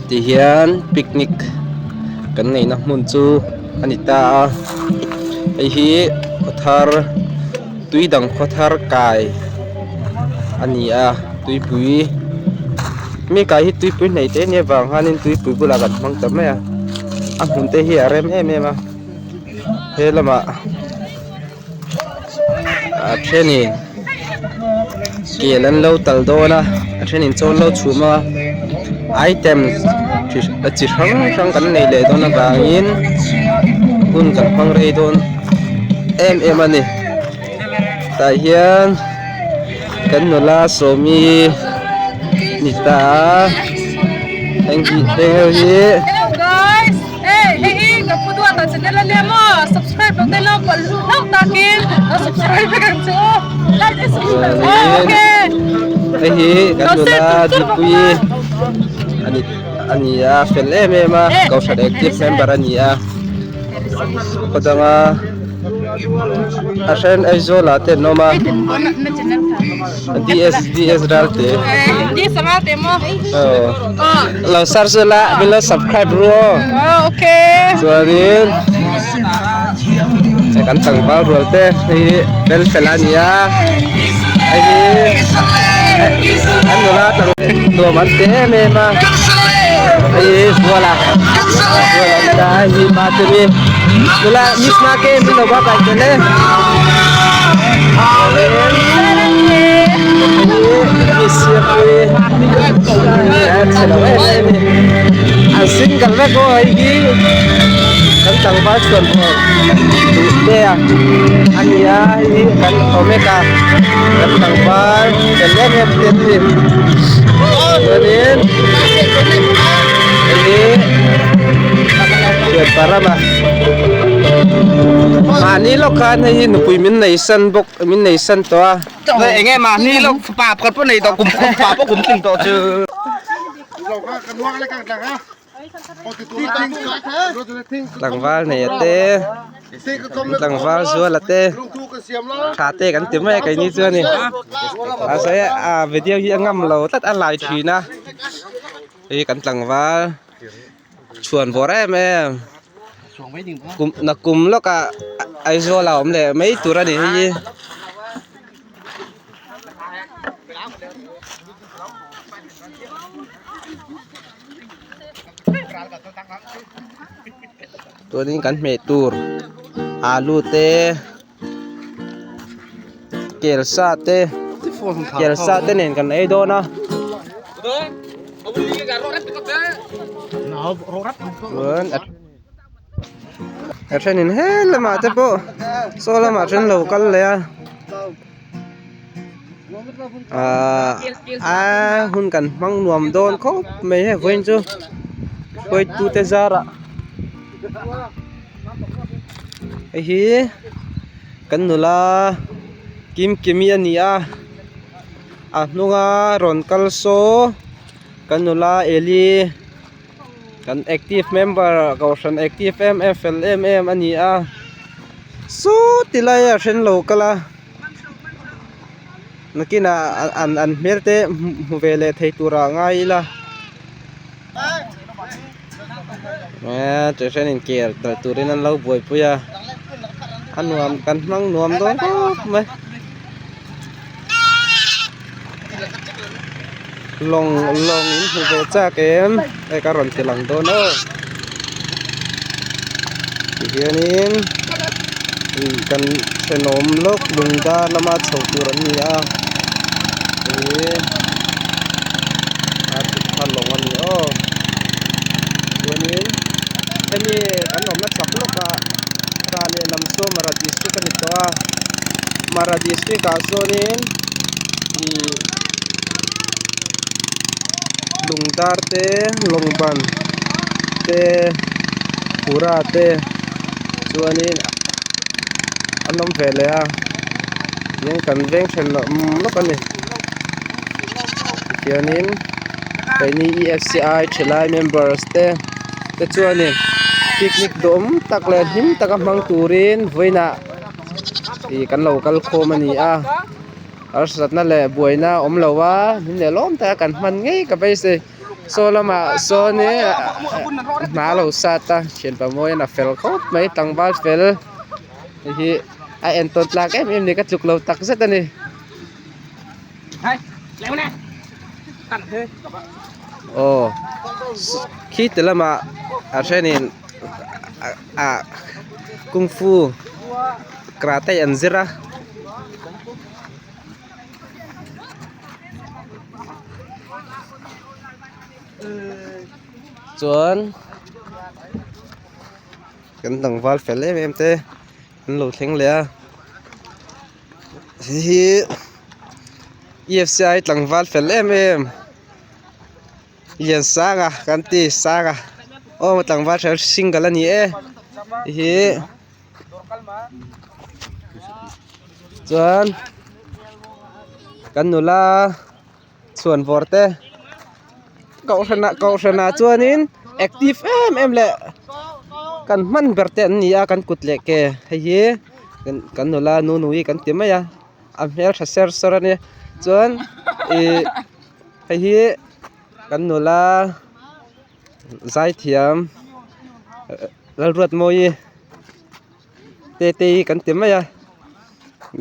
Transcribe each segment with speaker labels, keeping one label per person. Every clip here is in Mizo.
Speaker 1: Tihian picnic kan neihna hmun chu a ni ta a hei hi khawthar tui dang khawthar kai a ni a tuipui mi kai hi tuipui hnaih te nia vang hianin tuipui bulah kan hmang ta mai a a hmun te hi a rem em em a he lamah. A thenin kel an lo tal dawn a a thenin chaw an lo chhum a item chi hrang hrang kan nei leh dawn avangin hun kan hmang rei dawn em em a ni tah hian kan nula sawmi ni ta a heng hi heng ho hi.
Speaker 2: Hey, hei hi ka pu duat a channel a nia maw subscribe lo te lo hlauh takin lo subscribe vek ang che u like and subscribe oh okay
Speaker 1: hei hi kan nula dikpui ani ani a fel em em a kohhran active member a ni a khaw danga a then Aizawl ah te an awm a DS DS Ralte
Speaker 2: DS Ralte maw
Speaker 1: aw lo search ula min lo subscribe ru aw
Speaker 2: okay
Speaker 1: chuanin kan tlangval rual te hei hi bel fel a ni a hei hi an nula nuam an ti em em a hei hi Zuala Zuala a ni a hei hi Matemi nula miss na ke min lo va kai tel e miss Siampuii a chhe lo em em a ni an single vek aw hei hi kan tlangval chhuan pawh duh te a a ni a hei hi kan omega kan tlangval fel em em te an ni chuanin hei hi thianpa rama mahni lawk khan hei hi nupui min nei san bawk min nei san tawh a.
Speaker 3: Eng nge mahni lawk pa pakhat pawh nei tawh kum pa pawh kum tling tawh chu.
Speaker 1: Tlangval nei a te tlangval zual a te tha te kan ti mai a keini chuan ni mahse a video hi a ngam lo tlat a lai thin a hei kan tlangval chhuan vawr em em kum nakum lawkah Aizawl ah a awm leh mai tur a ni hei hi. Chuanin kan hmeh tur alu te kel sa te kel sa te nen kan ei dawn a chuan a thenin he lamah te pawh saw lamah then lo kal leh a ahh a hun kan hmang nuam dawn khawp mai hei vawiin chu hruaitu te zarah hei hi kan nula kim kimi a ni a a hnunga rawn kal saw kan nula Eli. Kan active member kohhran active em em fel em em a ni a saw ti lai a then lo kal a nakinah an an hmel te hmu ve leh thei tur ah ngai ila eee ti hian inkhel kal turin an lo buaipui a a nuam kan hmang nuam dawn khawp mai. Lawng lawng in hmu ve chak em hei ka rawn ti lang dawn aw tihianin ih kan thenawm lawk lungdar lama chho tur an ni a ih a lawng a ni aw chuanin hemi kan awmna chak lawkah tah lehlam saw mara district a ni tawh a mara district ah sawnin ih lungdar te lawng ban te phura te chuanin an awm ve leh a tihian kan veng then loh lawk a ni tihianin keini E F C I thalai members te te chuanin picnic duhawm tak leh hlim taka hmang turin vawiinah ih kan lo kal khawm a ni a. Harsatna leh buaina awm lo a, min leh lawm tak a kan hman ngei ka beisei. Saw lamah sawn i hna a lo sat a thianpa mawiin a fel khawp mai tlangval fel hei hi a entawn tlak em em a ni ka tluk lo tak zet a ni. Aw khi ti lamah a thenin ah kungfu karate an zir a. Chuan kan tlangval fel em em te an lo thleng leh a hei hi E F C I tlangval fel em em Liansanga kan ti Sanga aw tlangval single a ni e hei hi. Chuan kan nula chhuanvawr te kohhranah kohhranah chuanin active em em leh kan hman ber te an ni a kan kut leh ke hei hi kan nula nunui kan ti mai a a hmeltha ser sawr a nia chuan ih hei hi kan nula. Zaithiam Lalruatmawii te te hi kan ti mai a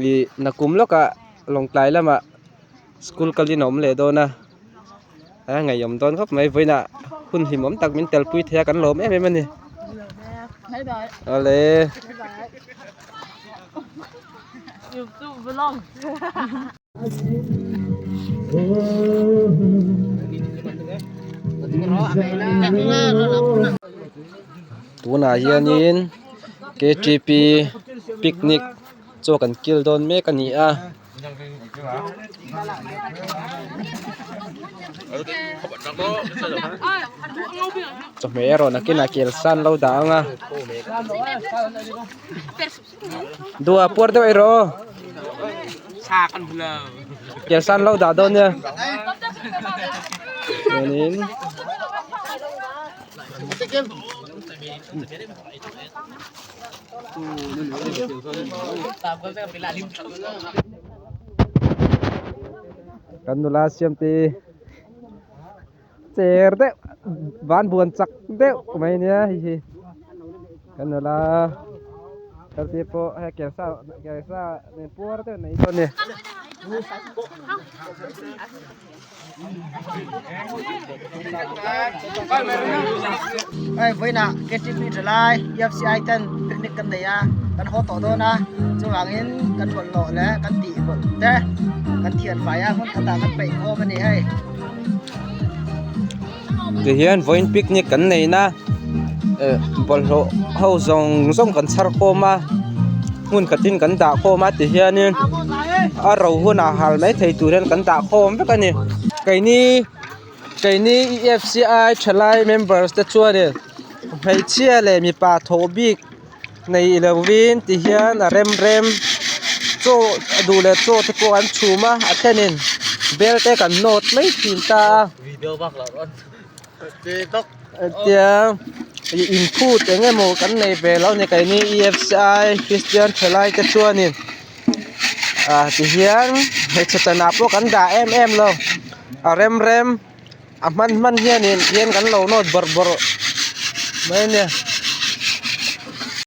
Speaker 1: ih nakum lawkah Lawngtlai lamah school kalin a awm leh dawn a a ngaihawm dawn khawp mai vawiinah hun hlimawm tak min telpui thei a kan lawm em em a ni awle. Tunah hianin K T P picnic chaw kan kil dawn mek a ni a. Chawhmeh erawh nakinah kelsa an lo dah ang a. Dua puar deuh erawh aw. Kelsa an lo dah dawn nia. Chuanin Kan nula siam te cher deuh van buan chak deuh mai nia hei hi kan nula kal te pawh hei kelsa kelsa nen puar deuh nei dawn a ni.
Speaker 3: Hei vawiinah K T P thalai E F C I ten picnic kan nei a kan haw tawh dawn a chuvangin kan bawlhhlawh leh kan tih bawlh te kan thian fai a hmun khatah kan peih khawm a ni hei.
Speaker 1: Tihian vawiin picnic kan nei na eh bawlhhlawh ho zawng zawng kan chhar khawm a hmun khatin kan dah khawm a tihianin a ro hunah hal mai thei tur hian kan dah khawm vek a ni keini keini E F C I thalai members te chuanin hmeichhia leh mipa thawh bik nei lovin tihian a rem rem chaw duh leh chaw te pawh an chhum a a thlenin bel te kan nawt mai thin ta a tia inphut eng emaw kan nei ve lo a ni keini E F C I Christian thalai te chuanin ah tihian hmeichhe chanah pawh kan dah em em lo a rem rem a hman hman hianin hian kan lo nawt bawrh bawrh mai a nia.